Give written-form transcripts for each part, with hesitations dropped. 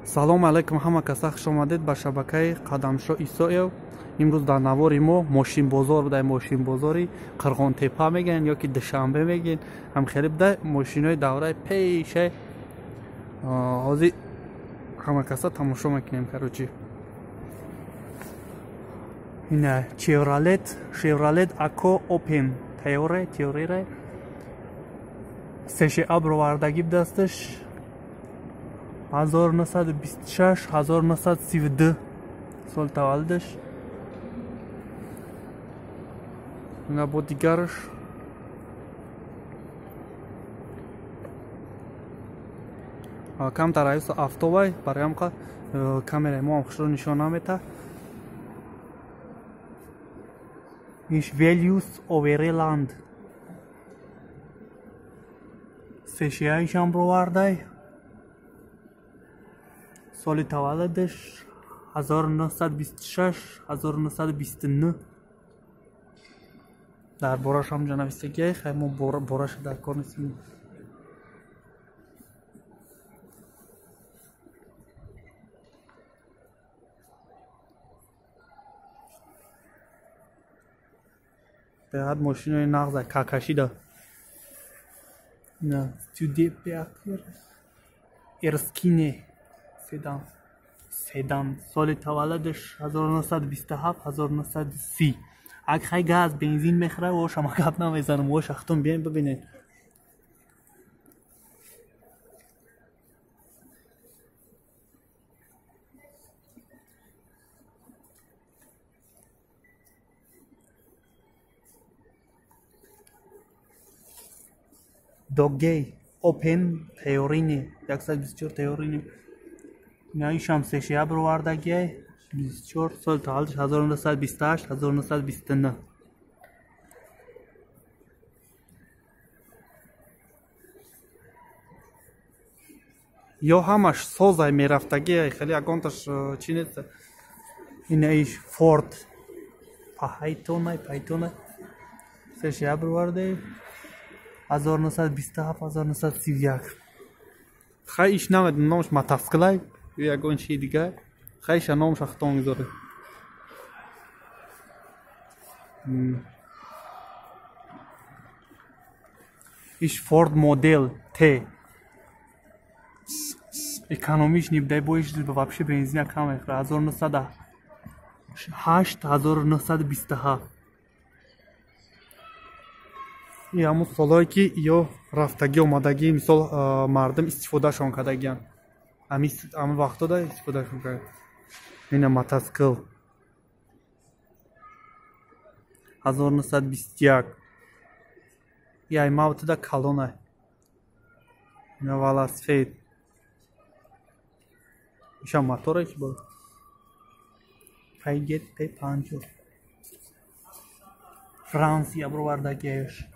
Салом алейкум ҳама каса, хуш омадед ба шабакаи Қадамшо Исоев. Имрӯз дар навори мо мошинбозор будай, мошинбозори Қирғонтепа мегӯянд ё ки Душанбе мегӯянд. Ҳам хеле будай мошинои давраи пеша. Ҳозир ҳама каса тамошо мекунем, короче. Ина Chevrolet Ако Open тайёре, теорире. Сеше бровардагӣ будасташ. 1926 1932 сол таваллудаш. Ина бо дигараш. Камтар аюса автобай, барои ҳамқа камераи мо ҳам хушро нишон намета. Иш Велюс Овереланд. Сешияишам бровардай. Соли таваллудаш 1926 1929. Дар бораш ҳамҷо навистагиай, хай мо бораша дар кор нестем. Беҳад мошинои нағза какашида. На Стюдебекер Эрскине седан. Соли таваллудаш 1927 1930. Аг хай газ бензин мехӯра, оша ма гап намезанам, оша хутун биёем бибинед. Догей Open Теорини 124 Теорини. Ина ишам сешия бровардагиай 24 сол таваллудаш 1928 1929. Ё ҳамаш созай мерафтагиай, хеле ягонташ чӣ нест. Ина иш Ford Пайтонай сешия бровардай 1927 1931. Хай иш намедонам номаш мотоциклай ё ягон чизи дигар. Хай иша номаша худтон гузоред. Иш Ford Model T. Экономиш нибдай бо иш вообще бензина кам мехӯрад. 1908 1927. И ҳамун солҳое ки ё рафтагӣ омадагӣ, мисол мардум истифодашон кардагиянд. Ҳамин вақтода истифодашон кард. Ина мотоцикл 1921. Яй мавтуда калона. Ина велосипед. Иша моторе ки бо. Пайгет П50. Франсия бровардагиаш.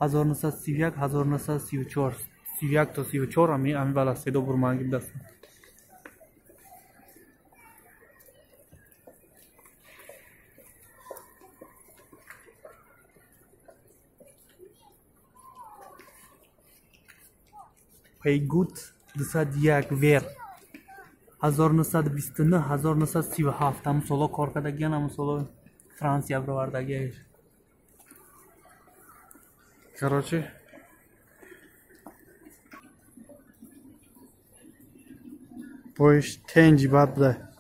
1931 1934. 31 то 34 ами велосипедо бурманги даст. Пейгут 201 вер 1929 1937. Ҳамун соло кор кардагиян, ҳамун соло Франсия бровардагиаш. Короче, боиш тенҷи бад буда.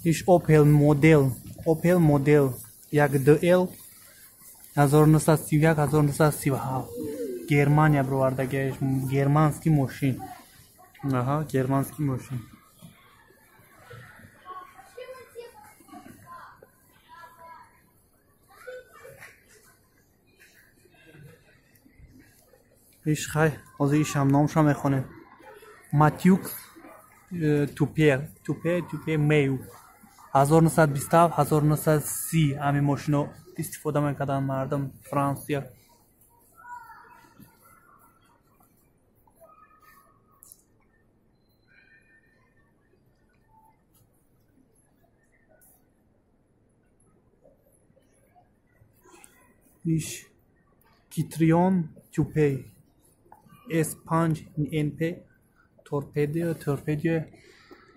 Иш Opel Model 1DL 1931 1937. Германия бровардагиаш, германский мошин. Аҳа, германский мошин. Иш хай, ҳозир ишам номша мехонем. Матюкс Тупер Мею 1927 1930. Ҳамин мошино истифода мекарданд мардум Франсия. Иш Китрион Тюпей S5 NP торпедио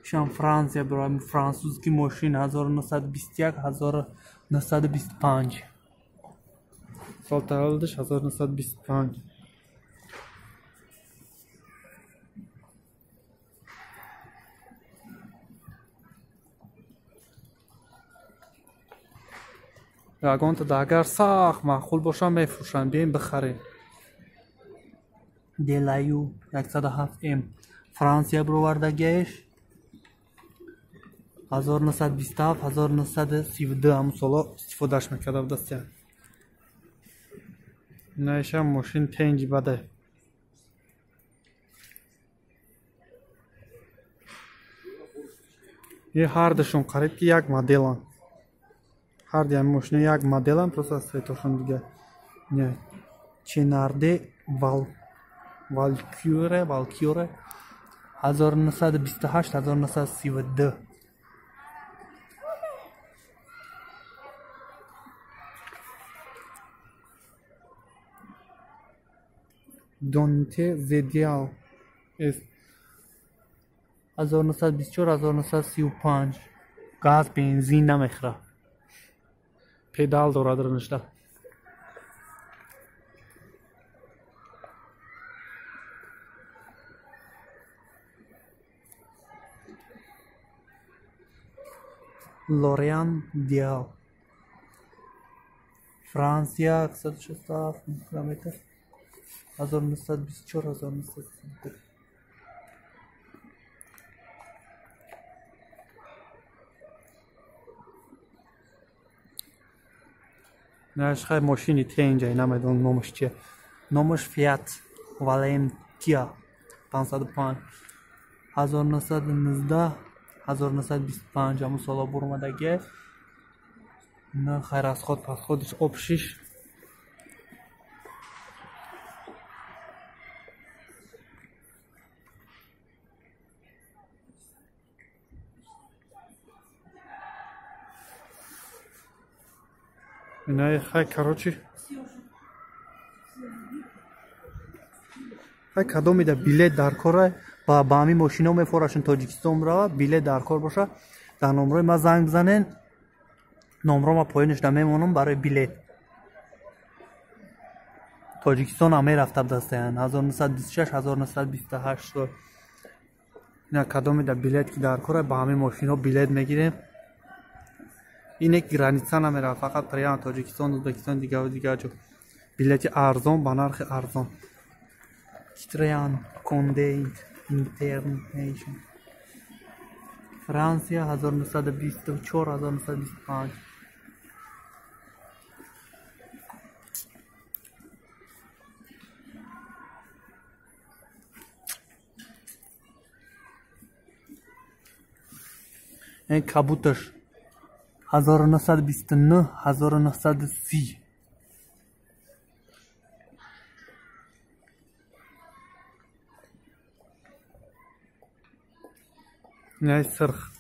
шам Франсия барои французский мошин 1921 1925 сол таваллудаш 1925. Ягонта агар сахт маъқул боша мефурӯшанд, биёем бихарем. Делаю 107 М Франсия бировардагиаш 1927 1932 ҳамун соло истифодааш мекарда будастия. Инаиша мошин тенҷи баде. И ҳардушон қариб ки як моделанд. Ҳарди ҳамин мошино як моделанд, просто аз светошон дига. Не, Ченарде Валкюре 1928 1932. Донте Зедиал 1924 1935. Газ бензин намехӯрад. Педал дорад раништа. Лориан Диал Франсия 167 км 1924 1932. Хай мошини тенҷай, намедонам номаш чия. Номаш Fiat Valentia 505 1919 1925 ҳамун сола буромадагия. На хайр расход пасходиш обшиш. Инаи хай короче. Хай кадомида билет дар кора ба ҳамин мошино мефорашон Тоҷикистон рава, билет дар кор боша, дар номрои ма занг бизанен. Номро ма поёнаш намемонам барои билет. Тоҷикистон ҳам мерафта будастаян 1926 1928 сол. Ина кадомида билет ки дар кора ба ҳамин мошино билет мегирем. Ине граница намерава, фақат прямо Тоҷикистон, Ӯзбекистон, дигар дигар ҷо. Билети арзон ба нархи арзон. Citroën Condé International Франсия 1924 1925. Ин кабуташ 1929 1930. Не сирх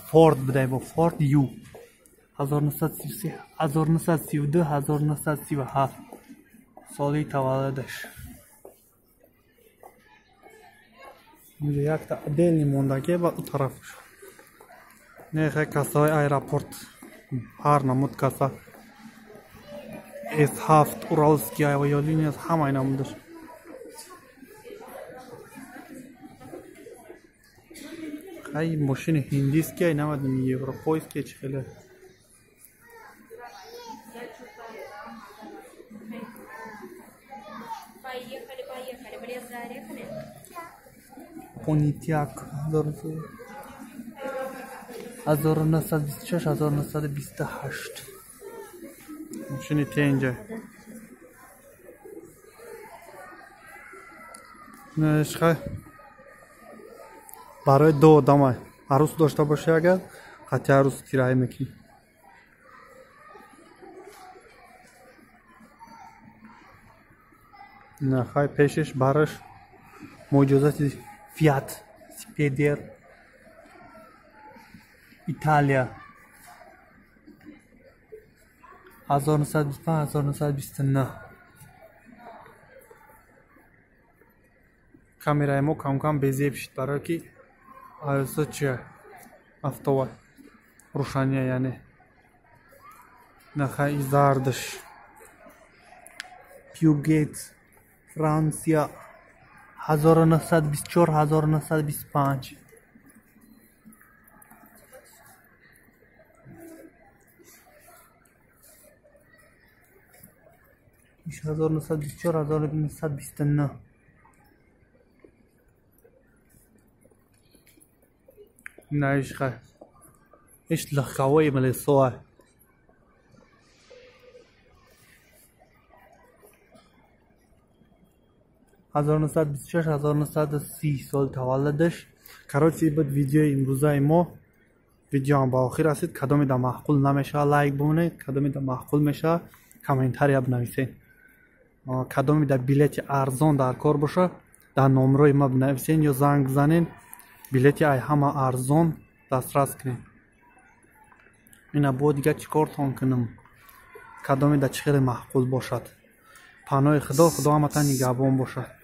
Форд будай, бо Форд Ю 1933 1932 1937 соли таваллудаш. Инҷо якта отдельный мондагӣ ба ӯ тараф. Не хай касаҳои аэропорт ҳар намуд каса S7 Уралский авиалиния ҳамаи намудаш. Хай мошини ҳиндийский намедонам европейский чӣ хеле. Понтиак 1926 1928. Мошини тенҷа. Хай барои ду одама арӯс дошта бошӣ, агар қатъи арӯс кираӣ мекунӣ. На хай пешаш бараш муҷозати Fiat Spider Италия 1925 1929. Камераи мо кам-кам безеб шид, барое ки аюсо чия автова рӯшания, яъне нахай зардаш. Пюгет Франсия 1924 1925. Иш 1924 1929. Наиш хай. Иш легковой мелесоа. 1926 1930 сол таваллудаш. Короче, буд видеои имрӯзаи мо. Видеоам ба охир расид. Кадоме да маъқул намешава лайк бимонед, кадоме да маъқул мешава комментария бинависед. Кадоме да билети арзон дар кор боша, дар номрои ма бинависен ё занг бизанен, билети ай ҳама арзон дастрас кунед. Ина бо дига чӣ кортон кунам? Кадоме да чӣ хеле маъқул бошад. Паноҳи Худо, Худо ҳаматан нигаҳбон бошад.